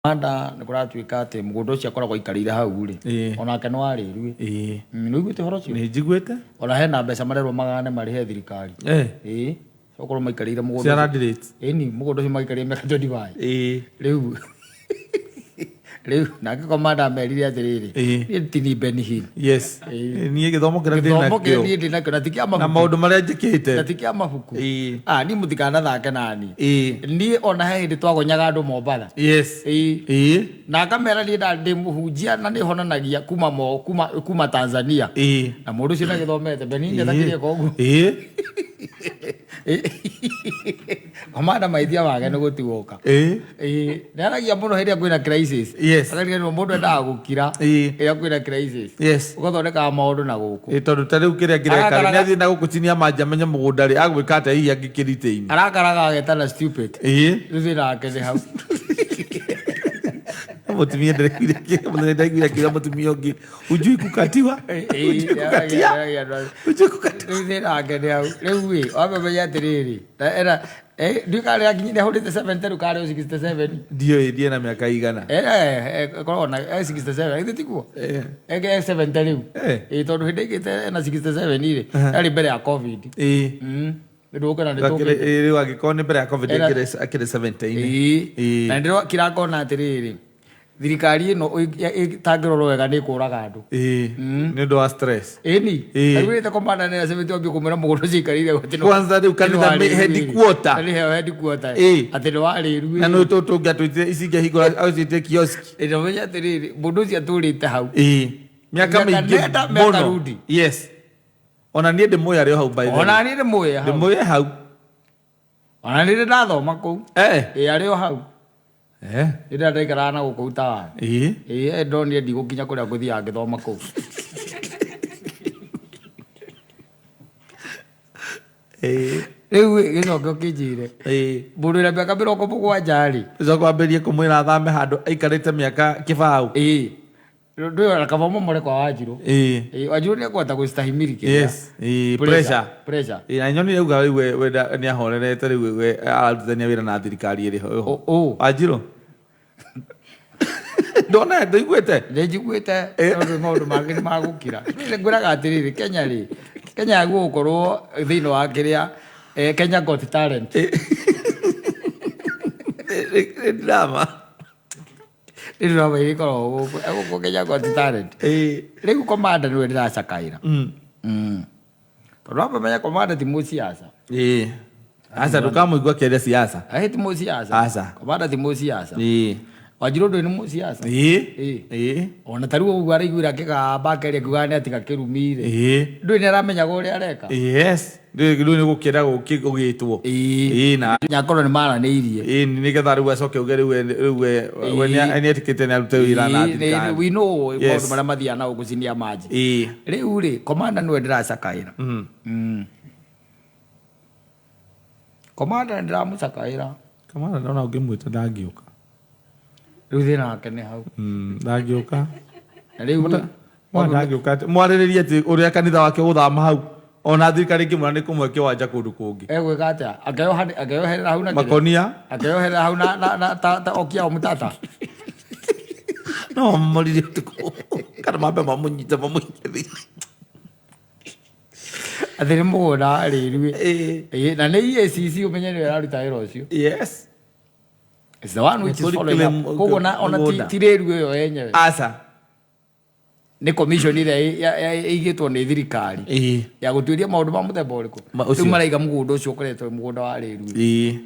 Commander nĩ kũratuĩka atĩ mũgũnda ũcio akoragwo aikarĩire hau rĩ, onake nĩ wa rĩrue. Nĩ ũiguĩte ũhoro ũcio? Nĩ njiguĩte. Ona hena mbeca marerwo magane marĩhe thirikari. Ĩĩ. Okorwo maikarĩire mũgũnda Cia ũcio. land rates. Ĩni, mũgũnda ũcio maikarĩire mĩaka 25. Rĩu rĩu nake commander amerire atĩrĩrĩ, niĩ ti ni Benny Hinn. Yes. Niĩ gĩthomo kĩrĩa ndĩ Gĩthomo kĩrĩa nakĩo niĩ ndĩ nakĩo na ti kĩa na mabuku. maũndũ marĩa njĩkĩte. Na ti kĩa mabuku. Ah, niĩ mũtikanathake nani. Niĩ ona he hĩndĩ twagonyaga andũ Mombatha. Na akamera niĩ ndĩ mũhunjia na nĩ honanagia kuma mo kuma kuma Tanzania. Na mũndũ ũcio ndagĩthomete Benny Hinn atakĩrĩ eka ũguo. Commander mahĩtia make nĩ gũtigũka. Nĩ aragia mũno hĩndĩ ĩrĩa kwĩna crisis. Akariganĩrwo mũndũ endaga gũkira rĩrĩa kwĩna crisis. Ũgathondekaga maũndũ na gũkũ. Ĩ tondũ ta rĩu kĩrĩa kĩreka rĩ, Arakaraga- nĩ athiĩ na gũkũ chini ya manji amenye mũgũnda rĩ, agwĩka atĩa hihi angĩkĩritaini. Arakaraga agetana stupid. Rĩu thĩna wake nĩ hau. Mũtumia ndĩraiguire mũthenya ndĩraiguire akiuga mũtumia ũngĩ, hujui kukatiwa, hujui kukatia, hujui kukatia. Rĩu thĩna wake nĩ hau. Rĩu ĩ, wambe ũmenye atĩrĩrĩ, na ena ndiũĩ kana nĩakinyire ahũrĩte 70 rĩu kana arĩ o 67. Ndiũĩ ndiĩ na mĩaka igana. Ĩkoragwo na 67, githĩ tiguo? Eke 70 rĩu. Ĩ tondũ hĩndĩ aigĩte ena 67 rĩ, yarĩ mbere ya Covid. Nĩ ndũgũkena nĩ tũkĩte. Rĩu angĩkorwo nĩ mbere ya Covid akĩrĩ 70 inĩ. Na ndĩrokira ngona atĩrĩrĩ, thirikari ĩno ĩtangĩrorwo wega nĩ ĩkũraga andũ. Nĩ ũndũ wa stress. Ĩni. Aiguĩte commander nĩ acemete ambie kũmwĩra mũgũnda ũcio aikarĩire atĩ nĩ Kwanza rĩu kanitha nĩ headquarter. Nĩ heo headquarter. Atĩ nĩ warĩru. Na nĩ tũngĩatwĩtire ici ingĩahingũra acitĩte kiosk. Ĩ ũmenye atĩrĩrĩ, mũndũ ũcio atũrĩte hau. Mĩaka mĩingĩ nenda, mĩaka mũno. rudi. Yes. Ona niĩ ndĩmũĩ arĩ o hau by the way. Ona niĩ ndĩmũĩ hau. Ndĩmũĩ hau. Ona nĩ ndĩ ndathoma kũu. Ĩ arĩ o hau. Nĩ ndĩ ndaikaraga na gũkũ Utawala. Ĩ ndonire ndigũkinya kũrĩa ngũthiaga ngĩthoma kũu. Rĩu ĩ, gĩcoke ũkĩnjĩre. Mũndũ wĩna mĩaka 70 rĩ. Ũcoke wambĩrĩrie kũmwĩra athame handũ aikarĩte mĩaka kĩbaũ. Ndũĩ kaba mũmore kwa Wanjirũ. Ĩĩ, Wanjirũ nĩ ekũhota gũcitahimiri kĩrĩa. Yes. Ĩĩ, pressure. Pressure. Ĩĩ, na nyonire auga rĩu we nĩ ahorerete rĩu we ararutithania wĩra na thirikari ĩrĩ ho. Wanjirũ. Ndona ndũiguĩte? Nĩ njiguĩte tondũ maũndũ mangĩ nĩ magũkira. Niĩ ngwĩraga atĩrĩrĩ, Kenya rĩ, Kenya yagĩrĩirwo gũkorwo thĩinĩ wa kĩrĩa Kenya Got Talent. Nĩ drama. Nĩ drama ĩrĩa ĩkoragwo gũkũ gũkũ Kenya Got Talent. Rĩu commander nĩwe ndĩracakaĩra. Tondũ wamba menya commander ti mũciaca. Aca ndũkamũigua akĩaria siasa. Ĩ ti mũciaca. Aca. Commander ti mũciaca. Wanjirũ ndũĩ nĩ mũciaca. Ona ta rĩu ũguo araiguire akĩgamba akeria akiugaga nĩ atiga kĩrumi rĩ. Ndũĩ nĩ aramenyaga ũrĩa areka. Yes. Rĩu nĩ gũkĩra gũgĩtwo. Ĩĩ na nyakorwo nĩ maranĩirie. Ĩĩ nĩgetha rĩu acoke auge rĩu we rĩu we we nĩ etĩkĩte nĩ arute wĩra na thirikari. We know maũndũ marĩa mathiaga na gũkũ chini ya maji. Rĩu rĩ, commander nĩwe ndĩracakaĩra. Commander nĩ ndĩramũcakaĩra. Commander ndona ũngĩmwĩta ndangĩũka. Rĩu thĩna wake nĩ hau. Ndangĩũka. Na rĩu Mwana ndangĩũka atĩ mwarĩrĩrie atĩ ũrĩa kanitha wake ũgũthama hau ona thirikari ĩngĩmwĩra nĩ kũmũhe kĩwanja kũndũ kũngĩ. Egwĩka atĩa? Akeyoherera hau na kĩrĩa? Makonia. Akeyoherera hau na na na ta ta Okiya Omtatah. No mamũmorire ũtukũ kana mambe mamũnyite mamũikie thĩinĩ. Atĩ nĩ mũgũnda wa rĩrue. Ĩĩ na nĩ EACC ũmenye nĩyo ĩraruta wĩra ũcio. Yes. It's the one which is Nĩ following up. kũrĩ Koguo ona mũgũnda. ti rĩru ĩyo yenyewe. Aca. Nĩ commission ĩrĩa ĩigĩtwo nĩ thirikari ya gũtuĩria maũndũ ma mũthemba ũrĩkũ. Ũcio. Rĩu maraiga mũgũnda ũcio ũkoretwo wĩ mũgũnda wa rĩru.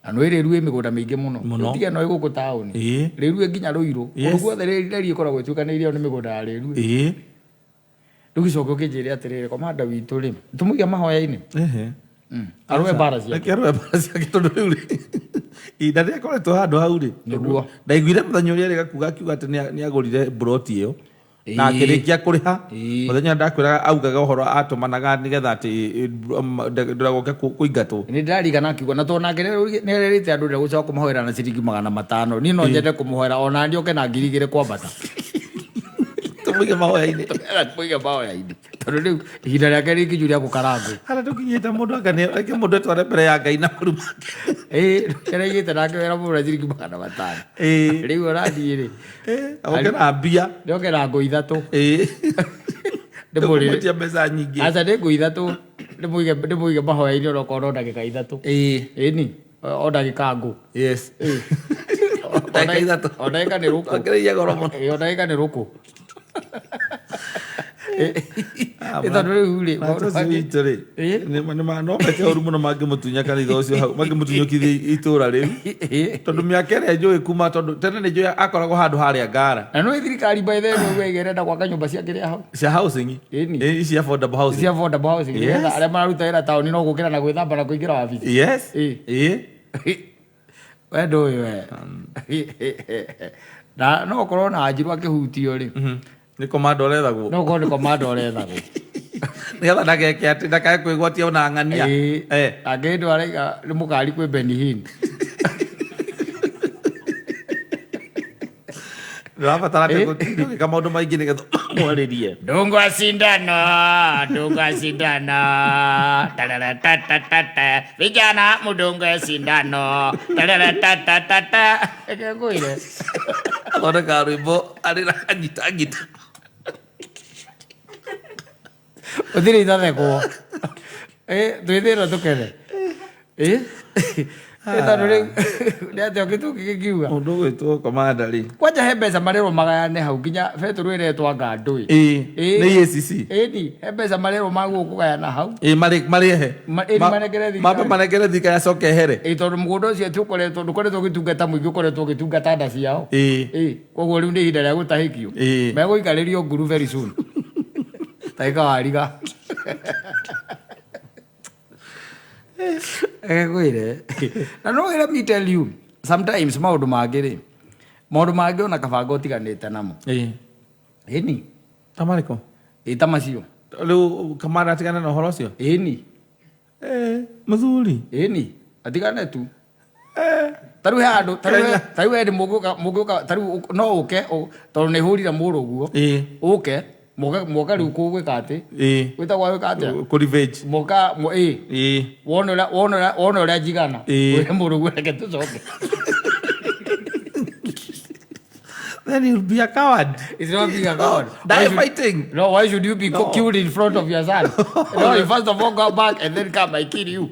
Na nĩ rĩru ĩ mĩgũnda mĩingĩ mũno. Mũno. Tiga no ĩ gũkũ taũni. Rĩru ĩ nginya Rũirũ. Kũndũ guothe reri ĩkoragwo ĩtuĩkanĩirio nĩ mĩgũnda ya rĩru. Rĩu gĩcoke ũkĩnjĩre atĩrĩrĩ, commander witũ rĩ, tũmũige mahoya-inĩ? Arũe mbara ciake. Reke arũe mbara ciake tondũ rĩu rĩ, ihinda rĩrĩa akoretwo handũ hau rĩ, Nĩguo. Ndaiguire mũthenya ũrĩa erĩga kuga akiuga atĩ nĩ agũrire mburoti ĩyo na akĩrĩkia kũrĩha. Mũthenya ũrĩa ndakwĩraga augaga ũhoro atũmanaga nĩgetha atĩ ndũgoke kũingatwo. Nĩ ndĩrarigana akiuga na tondũ nake nĩ erĩte andũ ndegũcoka kũmahoera na ciringi 500. Niĩ no nyende kũmũhoera ona niĩ oke na 2000 kwambata. Tũmũige mahoya-inĩ. Tũmũige mahoya-inĩ. Tondũ rĩu ihinda rĩake rĩkinyu rĩa gũkarangwo. Harĩa tũkinyĩte mũndũ anga reke mũndũ etware mbere ya Ngai na maru make. Ĩĩ, nĩaraigĩte nake wĩra mũno na ciringi 500. Rĩu onaniĩ rĩ, Oke na mbia. Njoke na ngũ ithatũ. Ndũkũmwĩtia mbeca nyingĩ. Aca nĩ ngũ ithatũ ndĩmũige mahoya-inĩ onokorwo no ndagĩka ithatũ. Ĩni, o ndagĩka ngũ. Yes. Ndagĩka ithatũ. O ndagĩka nĩ rũkũ. Ongereire goro mũno. Ĩĩ, o ndagĩka nĩ rũkũ. Ĩ tondũ rĩu rĩ, Maũndũ maũndũ mangĩ- witũ rĩ Ĩ? no meke ũru mũno mangĩmũtunya kanitha ũcio hau mangĩmũtunyũkithia itũra rĩu tondũ mĩaka ĩrĩa njũĩ kuma tondũ tene nĩ njũĩ akoragwo handũ harĩa ngara Na no thirikari by the way ũguo ĩrenda gwaka nyũmba cia kĩrĩa hau. Cia housing. Ĩni. Ĩ, ici affordable housing. Cia affordable housing. Yes. Nĩgetha arĩa mararuta wĩra taũni no gũkĩra na gwĩthamba na kũingĩra wabici. Yes. Ĩ. Ĩ. We ndũĩ we. Na no ũkorwo na Anjirũ akĩhutio rĩ. Nĩ komanda ũrethagwo. No ũkorwo nĩ komanda ũrethagwo. Nĩgetha ndageke atĩ ndakae kwĩgwatia ona ng'ania. Ĩ. Eh. Angĩndũ araiga nĩ mũkari kwĩ Benny Hinn. Ndũrabatara atĩ gũtinda ũgĩka maũndũ maingĩ nĩgetha mwarĩrie. Ndungwa sindano, ndungwa sindano, tararatatatata, vijana mudungwe sindano, tararatatatata. Reke ngwĩre. Athondekaga rwĩmbo arĩ na anyita ngita. Gũtirĩ itathekwo. Twĩthĩra tũkene. Tondũ rĩu nĩ atĩa ũngĩ tũngĩgĩkiuga? Mũndũ ũgwĩtwo komanda rĩ. Kwanja he mbeca marerwo magayane hau nginya betũrũ ĩretwo anga ndũĩ. Ĩĩ. Nĩ EACC. Ĩni, he mbeca marerwo magwo kũgayana hau. Ĩĩ marĩhe. Ĩni manengere thirikari. Mambe manengere thirikari acoke ehere. Ĩĩ tondũ mũgũnda ũcio ti ũkoretwo ndũkoretwo ũgĩtungata mũingĩ ũkoretwo ũgĩtungata nda ciao. Ĩĩ. Ĩĩ, koguo rĩu nĩ ihinda rĩa gũtahĩkio. Ĩĩ. Megũikarĩrio nguru very soon. Tagĩka wariga. Ngwĩre. Na no let me tell you, sometimes maũndũ mangĩ rĩ, maũndũ mangĩ ona kabanga ũtiganĩte namo. Ĩĩ. Ĩni. Ta marĩkũ? Ĩ ta macio. Rĩu kamanda atigane na ũhoro ũcio? Ĩni. Mũthuri. Ĩni. Atigane tu. Ta rĩu he handũ, ta rĩu he hĩndĩ mũngĩũka, ta rĩu no ũke, tondũ nĩ hũrire mũrũ ũguo. Ĩĩ. Ũke, moka rĩu kũgwĩka atĩ. Ĩĩ. Gwĩtagwo gwĩka atĩa? Kũ revenge. Moka, ĩĩ. Ĩĩ. Wona ũrĩa njigana. Ĩĩ. Wĩre mũrũ ũguo reke tũcoke. Then you'll be a coward. It's not being a coward. Die Why should- fighting. No, why should you be No. killed in front of your son? No, you first of all go back and then come, I kill you.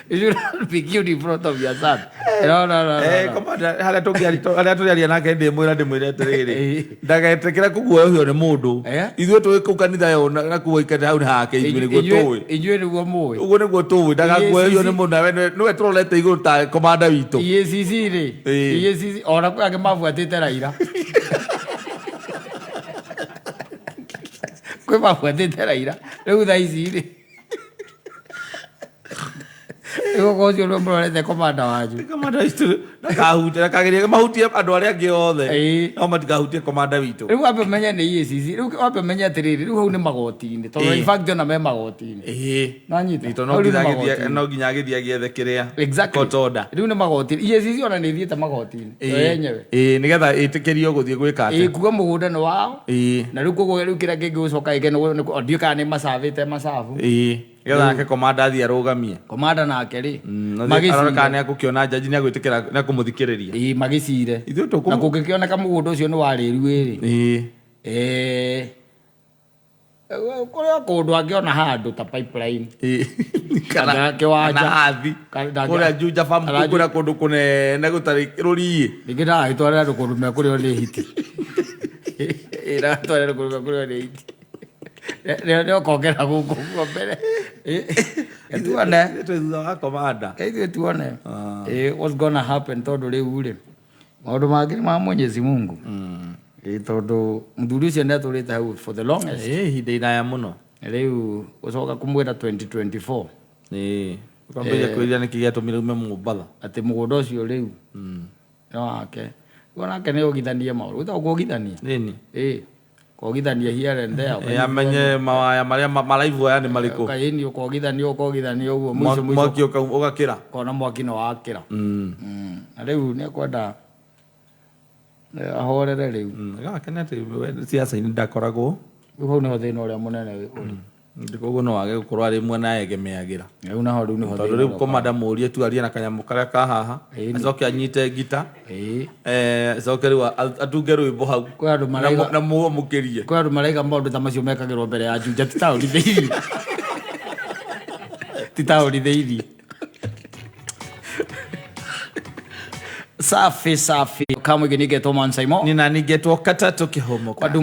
You should not be killed in front of your son. No, no, no, no, no. Komanda, harĩa harĩa tũrĩaria nake ndĩmwĩra ndĩmwĩre atĩrĩrĩ Eh. ndagetĩkĩra kũguoyohio nĩ mũndũ Eh. ithuĩ tũĩ kũu kanitha yo na kũu aikarĩte hau nĩ hake ithuĩ nĩguo tũĩ Inyuĩ nĩguo mũĩ. ũguo nĩguo tũĩ ndagaguoyohio nĩ mũndũ nawe nĩwe tũrorete igũrũ ta komanda witũ. EACC rĩ, Eh. EACC ona kwĩ angĩ mabuatĩte Raila. Kwĩ mabuatĩte Raila rĩu thaa ici rĩ, rĩu okorwo ũcio nĩwe mũrorete komanda wanyu. Komanda witũ ndakahutie ndakagerie mahutie andũ arĩa angĩ othe Ĩĩ. no matikahutie komanda witũ. Rĩu wambe ũmenye nĩ EACC, rĩu wambe ũmenye atĩrĩrĩ, rĩu hau nĩ magoti-inĩ tondũ Ĩĩ. in fact ona me magoti-inĩ. Ĩĩ. Nanyita. Tondũ Hau rĩu nĩ magoti-inĩ. no nginya agĩthiĩ agĩethe kĩrĩa Exactly. court order. Rĩu nĩ magoti-inĩ. EACC ona nĩ ĩthiĩte magoti-inĩ yo yenyewe. Ĩĩ nĩgetha ĩtĩkĩrio gũthiĩ gwĩka Ĩĩ atĩa. kuga mũgũnda nĩ wao. Ĩĩ. Na rĩu koguo rĩu kĩrĩa kĩngĩ gũcoka ĩke nĩ ndiũĩ kana nĩ macabĩte macabu. Ĩĩ. Nĩgetha nake komanda athiĩ arũgamie. Komanda nake rĩ. Arore kana Magĩcire. nĩ akũkĩona jaji nĩ agwĩtĩkĩra nĩ akũmũthikĩrĩria. Ĩĩ magĩcire. Ithuĩ tũkũ- Na kũngĩkĩoneka mũgũnda ũcio nĩ warĩru rĩ. Ĩĩ. Kũrĩ o kũndũ angĩona handũ ta pipeline. Ĩĩ. Kana kĩwanja. Kana hathi. Kana- Kũrĩa Juja farm Kana kũrĩa kũndũ kũnene gũtarĩ rũriĩ. Ningĩ ndagagĩtwarĩra andũ kũndũ mekũrĩo nĩ hiti. Ĩĩ ndagagĩtwarĩra andũ kũndũ mekũrĩo nĩ hiti. Nĩ ũkongera gũkũ ũguo mbere. Ĩĩ, tuone. Ithuĩ twĩ thutha wa komanda. Ithuĩ tuone. Ĩĩ, what's gonna happen tondũ rĩu rĩ, maũndũ mangĩ nĩ ma Mwenyezi Mungu. Ĩĩ tondũ mũthuri ũcio nĩ atũrĩte hau for the longest. Ĩĩ ihinda iraya mũno. Rĩu ũcoka kũmwĩra 2024 Ĩĩ. Ũkambĩrĩria kwĩrira nĩkĩ gĩatũmire ume Mombatha. atĩ mũgũnda ũcio rĩu nĩ wake. Rĩu onake nĩ ogithanie maũndũ. Gwĩtagwo kuogithania. Nĩni. Ĩĩ. Kogithania here and there. Ĩĩ amenye mawaya marĩa maraibu aya nĩ marĩkũ. Kaĩni ũkogithania ũkogithania ũguo mũico mũico Mwaki ũgakĩra. kona mwaki nĩ wakĩra. Na rĩu nĩ ekwenda Ahorere rĩu. Gakene atĩ we siasa-inĩ ndakoragwo. Rĩu hau nĩho thĩna ũrĩa mũnene ũrĩ. Koguo no age gũkorwo arĩ mwena egemeagĩra. Rĩu naho rĩu nĩho Tondũ thĩna rĩu ũrĩa. Komanda mũrie tu arie na kanyamũ karĩa ka haha, acoke anyite ngita, acoke rĩu atunge rwĩmbo hau. Kwĩ andũ Na mũamũkĩrie. Kwĩ andũ maraiga maũndũ ta macio mekagĩrwo mbere ya Juja, ti taũni thĩinĩ, ti taũni thĩinĩ. Safi safi, kamwĩgĩ nĩngetwo Mansaimo. Nĩ nani ngetwo Katatũ Kĩhũmũka. Kwa dumu.